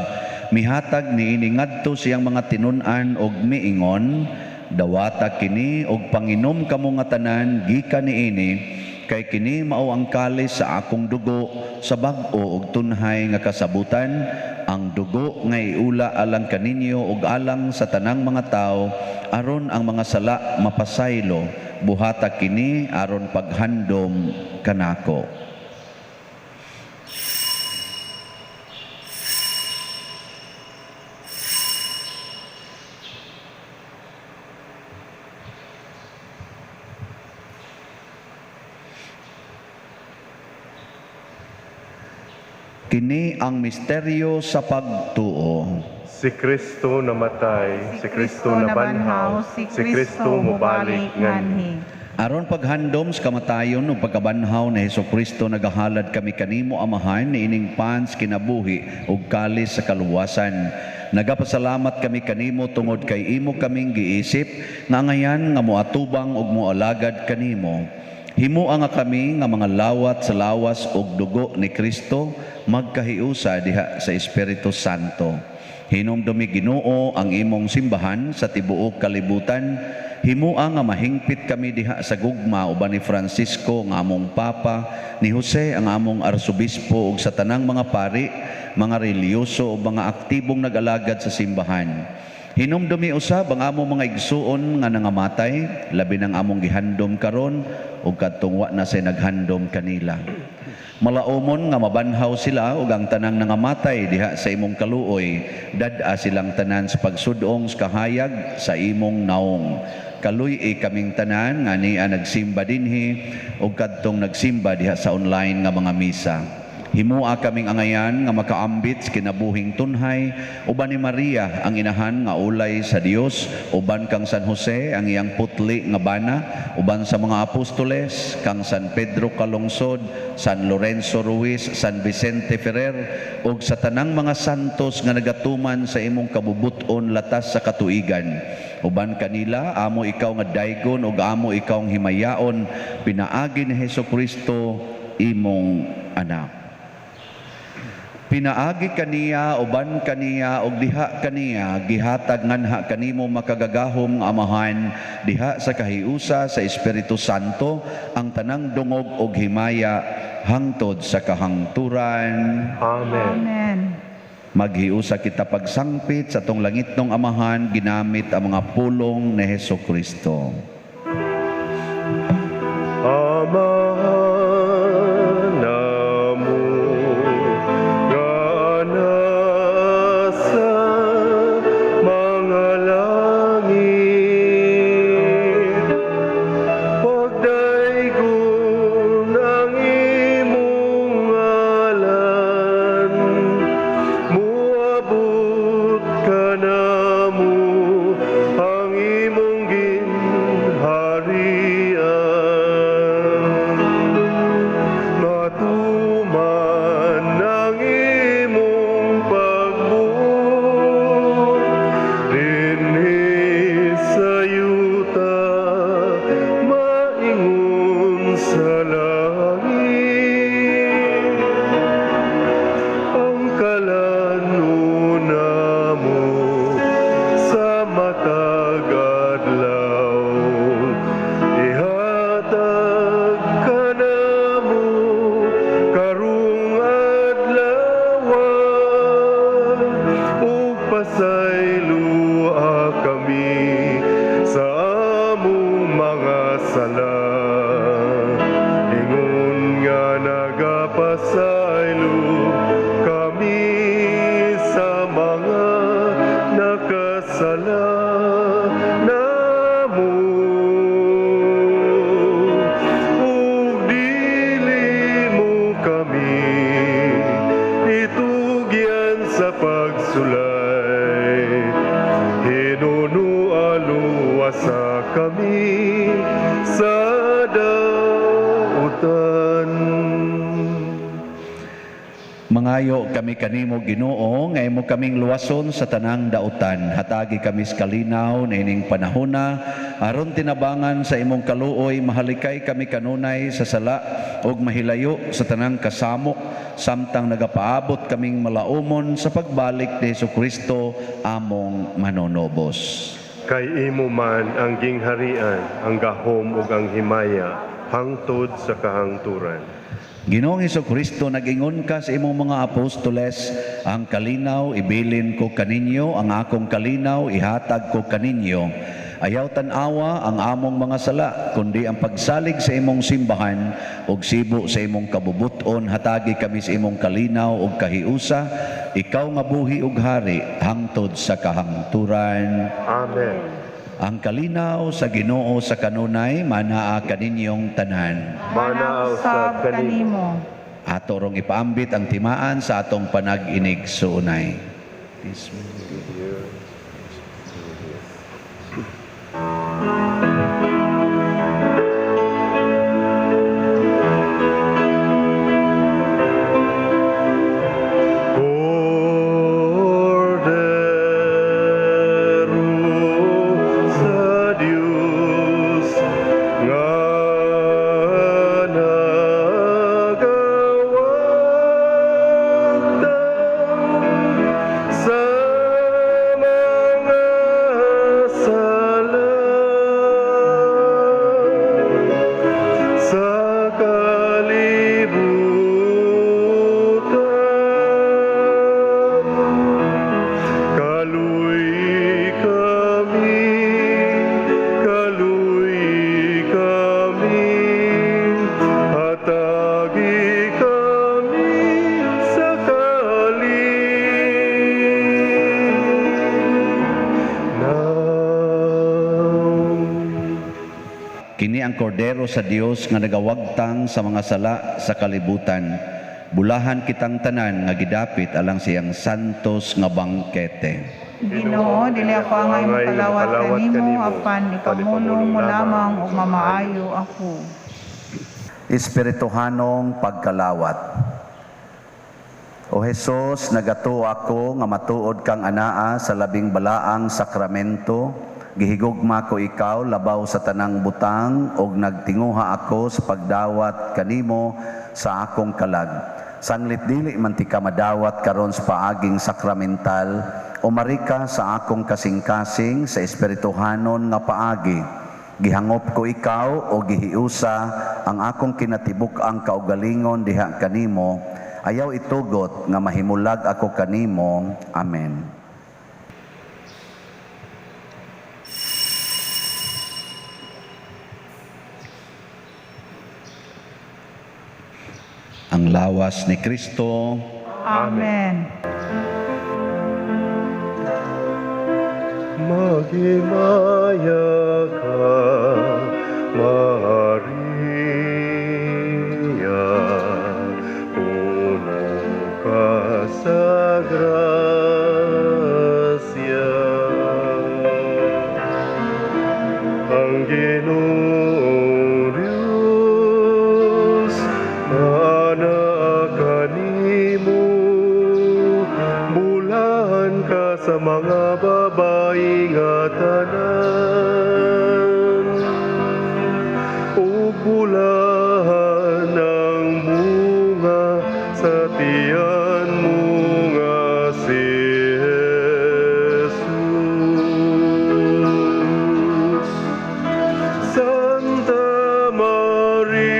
S2: mihatag niini ngadto siyang mga tinun-an og miingon, dawata kini og panginom kamo nga tanan gikan niini, kay kini mao ang kalis sa akong dugo sa bag-o og tunhay nga kasabutan, ang dugo nga iula alang kaninyo og alang sa tanang mga tawo, aron ang mga sala mapasaylo. Buhata kini aron paghandom kanako. Kini ang misteryo sa pagtuo.
S1: Si Kristo namatay, si Kristo nabanhaw, si Kristo mobalik nganhi.
S2: Aron paghandom sa kamatayon ug pagkabanhaw ni Hesukristo, nagahalad kami kanimo, Amahan, niining pans kinabuhi ug kalis sa kaluwasan. Nagapasalamat kami kanimo tungod kay imo kaming giisip nga angayan nga moatubang ug moalagad kanimo. Himoa nga kami nga mga lawat sa lawas ug dugo ni Kristo magkahiusa diha sa Espiritu Santo. Hinumdumi, Ginoo, ang imong simbahan sa tibuok kalibutan. Himoa nga mahingpit kami diha sa gugma uban ni Francisco nga among Papa, ni Jose ang among Arsobispo ug sa tanang mga pari, mga relihiyoso ug mga aktibong nag-alagad sa simbahan. Hinumdumi usab ang among mga igsuon nga nangamatay, labi ng among gihandom karon ug kadtong wa na say naghandom kanila. Malaumon nga mabanhaw sila ug ang tanang nangamatay diha sa imong kaluoy, dad-a silang tanan sa pagsudong sa kahayag sa imong naong. Kaluy-i kaming tanan nga nia nagsimba dinhi ug kadtong nagsimba diha sa online nga mga misa. Himoa kaming angayan nga makaambit sa kinabuhing tunhay uban ni Maria ang inahan nga ulay sa Dios, uban kang San Jose ang iyang putli nga bana, uban sa mga apostoles kang San Pedro Calungsod, San Lorenzo Ruiz, San Vicente Ferrer ug sa tanang mga santos nga nagatuman sa imong kabubut-on latas sa katuigan. Uban kanila amo ikaw nga daygon ug amo ikaw ang himayaon pinaagi ni Hesukristo imong anak. Pinaagi kaniya, uban kaniya, ug diha kaniya, gihatag nganha kanimo makagagahom nga Amahan, diha sa kahiusa sa Espiritu Santo, ang tanang dungog ug himaya hangtod sa kahangturan.
S1: Amen.
S3: Amen.
S2: Maghiusa kita pagsangpit sa atong langitnong Amahan, ginamit ang mga pulong ni Hesukristo.
S1: Amahan namo nga nasa mga langit, pagdaygon ang imong ngalan, muabot kanamo ang imong ginharian. Matuman ang imong pagbuot dinhi sa yuta, maingon sa langit. Ang kalanon namo sa matag adlaw, ihatag kanamo karong adlaw, ug pasayloa kami sa among mga sala, ingon nga nagapasaylo kami sa mga nakasala namo, ug dili mo kami itugyan sa pagsulay, hinunoa luwasa kami sa dautan.
S2: Mangayo kami kanimo, Ginoo, nga imo kaming luwason sa tanang dautan. Hatagi kami sa kalinaw niining panahona aron tinabangan sa imong kaluoy mahalikay kami kanunay sa sala ug mahilayo sa tanang kasamok samtang nagapaabot kaming malaumon sa pagbalik ni Hesukristo among manonobos.
S1: Kay imo man ang gingharian, ang gahom ug ang himaya hangtod sa kahangturan.
S2: Ginoong Hesukristo, nag-ingon ka sa imong mga apostoles, ang kalinaw ibilin ko kaninyo, ang akong kalinaw ihatag ko kaninyo. Ayaw tan-awa ang among mga sala, kundi ang pagsalig sa imong simbahan ug sibo sa imong kabubuton, hatagi kami sa imong kalinaw ug kahiusa, ikaw nga buhi ug hari hangtod sa kahangturan.
S1: Amen.
S2: Ang kalinaw sa Ginoo sa kanunay manaa kaninyong tanan.
S1: Manaa usab kanimo.
S2: Ato rong ipaambit ang timaan sa atong panag-inigsuonay. Peace be with you.
S1: Kordero sa Dios nga nagawagtang sa mga sala sa kalibutan. Kaluy kami, kaluy kami, hatagi kami sa kalinaw.
S2: Kini ang kordero sa Dios nga nagawagtang sa mga sala sa kalibutan. Bulahan kitang tanan nga gidapit alang siyang santos nga bangkete.
S3: Ginoo, dili ako angay makalawat kanimo apan ipamulong mo lamang ug mamaayo ako.
S2: Espirituhanong pagkalawat. O Hesus, nagatuo ako nga matuod kang anaa sa labing balaang sakramento. Gihigugma ko ikaw labaw sa tanang butang ug nagtinguha ako sa pagdawat kanimo sa akong kalag. Sanglit dili man ti ka madawat karon sa paaging sakramental, umari ka sa akong kasing-kasing sa espirituhanon nga paagi. Gihangop ko ikaw o gihiusa ang akong kinatibuk-ang kaugalingon diha kanimo. Ayaw itugot nga mahimulag ako kanimo. Amen. Ang lawas ni Kristo.
S3: Amen.
S1: Maghimaya ka, Maria, puno ka sa grasya. Ang Ginoong Diyos, anaa kanimo, bulahan ka sa mga babae nga tanan, ug bulahan ang bunga sa tiyan mo nga si Jesus. Santa Maria,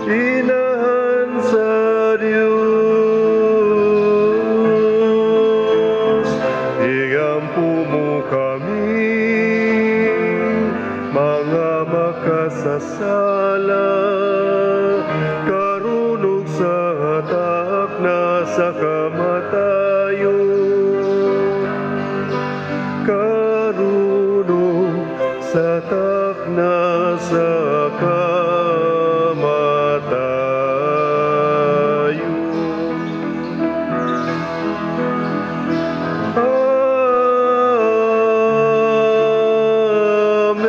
S1: Inahan sa Diyos, igampo mo kami, mga makasasala, karunog sa hatak na sa kamatayon. Karunog sa takna sa kamatayon. Amen.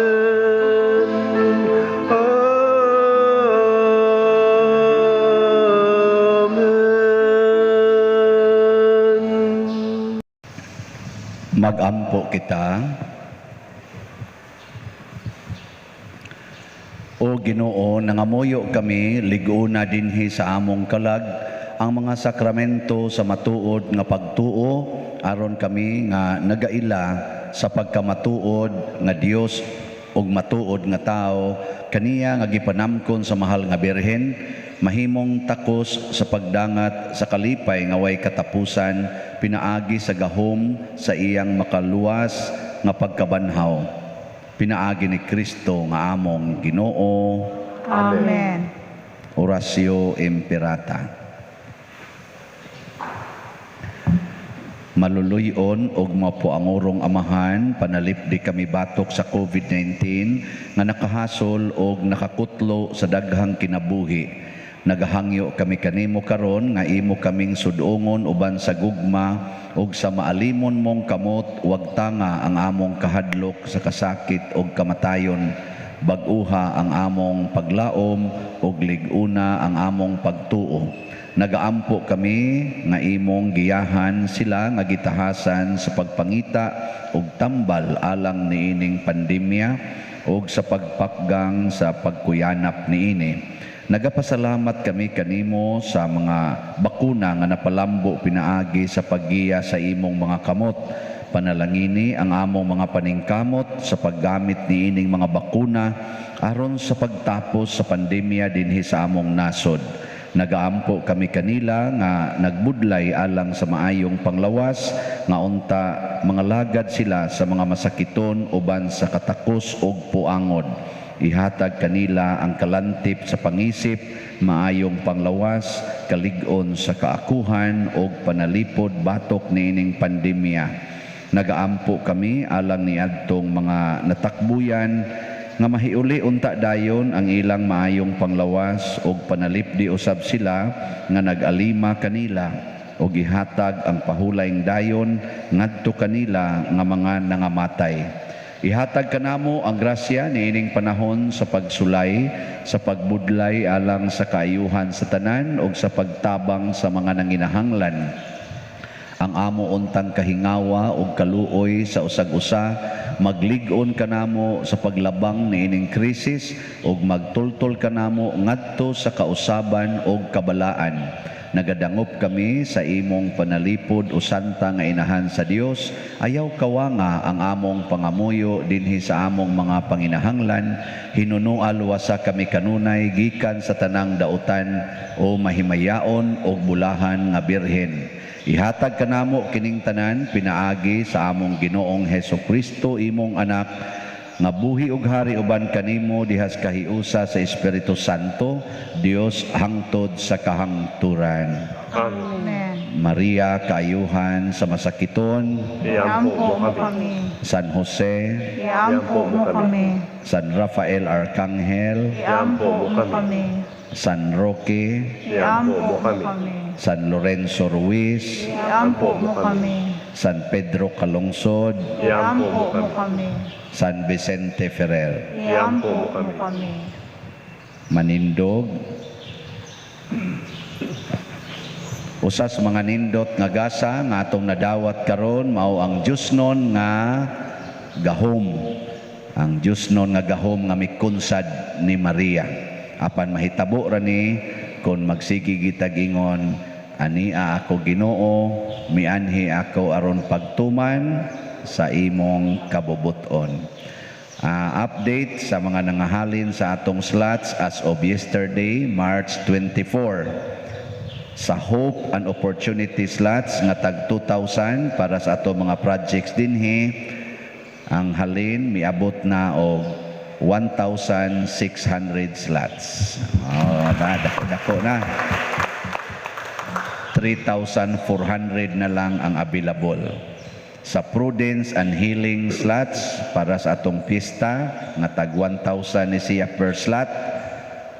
S1: Amen.
S2: Magampo kita. O Ginoo, nangamuyo kami lig-una dinhi sa among kalag ang mga sakramento sa matuod nga pagtuo aron kami nga nagaila sa pagkamatuod nga Dios ug matuod nga tawo kaniya nga gipanamkon sa mahal nga Birhen mahimong takos sa pagdangat sa kalipay nga way katapusan pinaagi sa gahom sa iyang makaluwas nga pagkabanhaw pinaagi ni Kristo nga among Ginoo.
S3: Amen.
S2: Oratio Imperata. Maluluyon og mapuangurong Amahan, panalipdi kami batok sa COVID-19 nga nakahasol og nakakutlo sa daghang kinabuhi. Nagahangyo kami kanimo karon nga imo kaming sudongon uban sa gugma ug sa maalimon mong kamot, wagtanga ang among kahadlok sa kasakit ug kamatayon. Bag-uha ang among paglaom ug lig-una ang among pagtuo. Nagaampo kami nga imong giyahan sila nga gitahasan sa pagpangita ug tambal alang niining pandemya ug sa pagpakgang sa pagkuyanap niini. Nagapasalamat kami kanimo sa mga bakuna nga napalambo pinaagi sa paggiya sa imong mga kamot. Panalangini ang among mga paningkamot sa paggamit niining mga bakuna aron sa pagtapos sa pandemya dinhi sa among nasod. Nagaampo kami kanila nga nagbudlay alang sa maayong panglawas nga unta mga lagad sila sa mga masakiton uban sa katakos ug puangod. Ihatag kanila ang kalantip sa pangisip, maayong panglawas, kalig-on sa kaakuhan ug panalipod batok niining pandemya. Nagaampo kami alang niadtong mga natakbuyan nga mahiuli unta dayon ang ilang maayong panglawas ug panalipdi usab sila nga nag-alima kanila ug ihatag ang pahulayng dayon ngadto kanila nga mga nangamatay. Ihatag kanamo ang grasya niining panahon sa pagsulay, sa pagbudlay alang sa kaayuhan sa tanan ug sa pagtabang sa mga nanginahanglan. Ang amo untang kahingawa ug kaluoy sa usag-usa, maglig-on kanamo sa paglabang niining krisis ug magtultol kanamo ngadto sa kausaban ug kabalaan. Nagadangop kami sa imong panalipod o santa nga inahan sa Dios. Ayaw kawanga ang among pangamuyo dinhi sa among mga panginahanglan. Hinunoa luwasa kami kanunay gikan sa tanang dautan o mahimayaon o bulahan nga birhen. Ihatag kanamo kining tanan pinaagi sa among Ginoong Heso Kristo, imong anak, nga buhi ug hari uban kanimo dihas kahiusa sa Espiritu Santo, Dios hangtod sa kahangturan.
S1: Amen.
S2: Maria, kaayuhan sa masakiton.
S1: Iampo mo kami.
S2: San Jose,
S3: Iampo mo kami.
S2: San Rafael Arcangel,
S3: Iampo mo kami.
S2: San Roque,
S1: Iampo mo kami.
S2: San Lorenzo Ruiz,
S3: Iampo mo kami.
S2: San Pedro Calungsod,
S1: Iampo mo
S3: kami.
S2: San Vicente Ferrer.
S1: Iampo mo
S3: kami.
S2: Manindog. Usa sa mga nindot nga gasa nga atong nadawat karon mao ang Diyosnon nga gahom. Ang Diyosnon nga gahom nga mikunsad ni Maria. Apan mahitabo ra ni kon magsige gitag ingon, ania ako Ginoo, mianhi ako aron pagtuman sa imong kabubuton. Update sa mga nangahalin sa atong slots as of yesterday, March 24. Sa Hope and Opportunity slots nga tag 2,000 para sa atong mga projects dinhi, ang halin miabot na og 1,600 slots. Oh, dako-dako na. 3,400 na lang ang available. Sa Prudence and Healing slots para sa atong pista nga tag 1,000 ni siya per slot,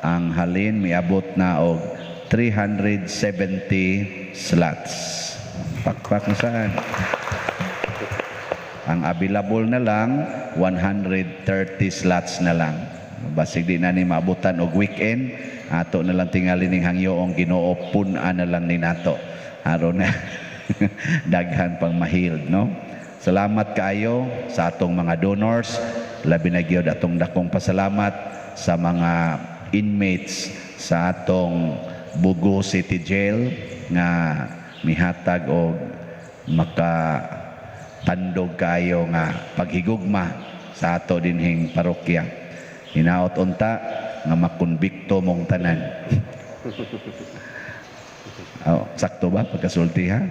S2: ang halin miabot na og 370 slots. Pakpak na saan. Ang available na lang 130 slots na lang. Basig di na ni maabutan og weekend, ato na lang tingali ning hangyoong Ginoo, pun-an na lang ni nato. Aron na daghan pang mahiled, no? Salamat kaayo sa atong mga donors, labi na gyud atong dakong pasalamat sa mga inmates sa atong Bugo City Jail nga mihatag og makatandog kaayo nga paghigugma sa ato dinhing parokya. Hinaot unta nga makonbikto mong tanan. Oh, sakto ba pagkasulti ha?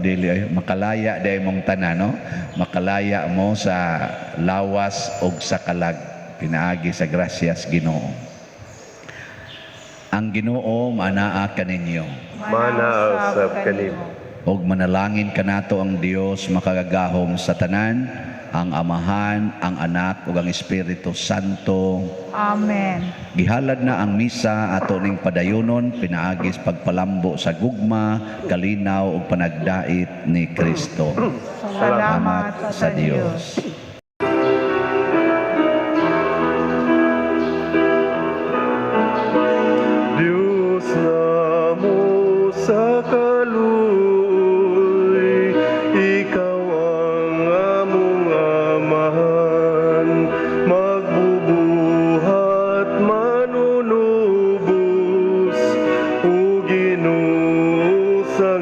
S2: Dili ay makalaya day mong tanan, no? Makalaya mo sa lawas og sa kalag pinaagi sa grasyas Ginoo. Ang Ginoo manaa kaninyo.
S1: Manaa sab kanimo.
S2: Ug manalangin kanato ang Dios makagagahom sa tanan, ang Amahan, ang Anak ug ang Espiritu Santo.
S3: Amen.
S2: Gihalad na ang misa, ato ning padayunon pinaagi sa pagpalambo sa gugma, kalinaw ug panagdait ni Kristo.
S3: Salamat sa Dios.
S1: Diyos namo sa kaluoy, ikaw ang among Amahan, magbubuhat manunubos, o Ginoo sa